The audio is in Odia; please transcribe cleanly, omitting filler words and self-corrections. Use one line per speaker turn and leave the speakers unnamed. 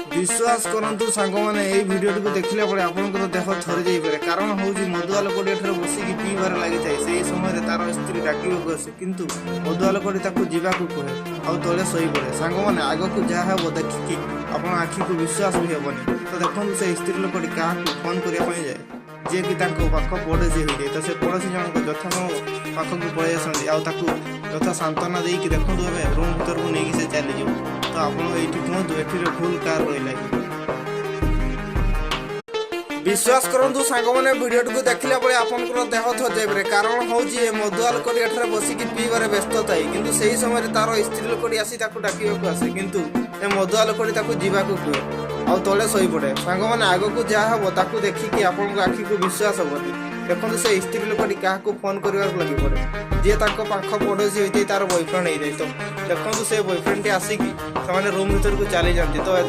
ବିଶ୍ୱାସ କରନ୍ତୁ ସାଙ୍ଗମାନେ, ଏଇ ଭିଡ଼ିଓଟିକୁ ଦେଖିଲା ପରେ ଆପଣଙ୍କର ଦେହ ଥରି ଯାଇପାରେ। କାରଣ ହେଉଛି, ମଦୁଆ ଲୋକଟି ଏଠାରେ ବସିକି ପିଇବାରେ ଲାଗିଥାଏ। ସେହି ସମୟରେ ତାର ସ୍ତ୍ରୀ ଡାକିବାକୁ ଆସେ, କିନ୍ତୁ ମଦୁଆ ଲୋକଟି ତାକୁ ଯିବାକୁ କୁହେ ଆଉ ତଳେ ଶୋଇପଡ଼େ। ସାଙ୍ଗମାନେ, ଆଗକୁ ଯାହା ହେବ ଦେଖିକି ଆପଣ ଆଖିକୁ ବିଶ୍ୱାସ ବି ହେବନି। ତ ଦେଖନ୍ତୁ, ସେ ସ୍ତ୍ରୀ ଲୋକଟି କାହାକୁ ଫୋନ୍ କରିବା ପାଇଁ ଯାଏ, ଯିଏକି ତାଙ୍କ ପାଖ ପଡ଼ୋଶୀ ହୋଇଯାଏ। ତ ସେ ପଡ଼ୋଶୀ ଜଣକ ଯଥାସମ୍ଭବ ପାଖକୁ ପଳେଇ ଆସନ୍ତି ଆଉ ତାକୁ ଯଥା ସାନ୍ତ୍ୱନା ଦେଇକି, ଦେଖନ୍ତୁ, ଏବେ ରୁମ୍ ଭିତରକୁ ନେଇକି ସେ ଚାଲିଯିବ। ତ ଆପଣ ଏଇଠି କୁହନ୍ତୁ, ଏଥିରେ ଭୁଲ କାହାର ରହିଲା କି? ବିଶ୍ୱାସ କରନ୍ତୁ ସାଙ୍ଗମାନେ, ଭିଡ଼ିଓଟିକୁ ଦେଖିଲା ବେଳେ ଆପଣଙ୍କର ଦେହ ଥରିଯାଇପାରେ। କାରଣ ହେଉଛି, ଏ ମଦୁଆ ଲୋକଟି ଏଠାରେ ବସିକି ପିଇବାରେ ବ୍ୟସ୍ତ ଥାଏ, କିନ୍ତୁ ସେହି ସମୟରେ ତାର ସ୍ତ୍ରୀ ଲୋକଟି ଆସି ତାକୁ ଡାକିବାକୁ ଆସେ, କିନ୍ତୁ ଏ ମଦୁଆ ଲୋକଟି ତାକୁ ଯିବାକୁ କୁହେ ଆଉ ତଳେ ଶୋଇପଡ଼େ। ସାଙ୍ଗମାନେ, ଆଗକୁ ଯାହା ହବ ତାକୁ ଦେଖିକି ଆପଣଙ୍କ ଆଖିକୁ ବିଶ୍ୱାସ ହେବନି। ଦେଖନ୍ତୁ, ସେ ସ୍ତ୍ରୀ ଲୋକଟି କାହାକୁ ଫୋନ୍ କରିବାକୁ ଲାଗି ପଡ଼େ, ଯିଏ ତାଙ୍କ ପାଖ ପଡ଼ୋଶୀ ହୋଇଥାଏ, ତାର ବୟଫ୍ରେଣ୍ଡ ହେଇଥାଏ। ତ ଦେଖନ୍ତୁ, ସେ ବୟଫ୍ରେଣ୍ଡଟି ଆସିକି ସେମାନେ ରୁମ୍ ଭିତରକୁ ଚାଲିଯାଆନ୍ତି। ତ ଏଥିରେ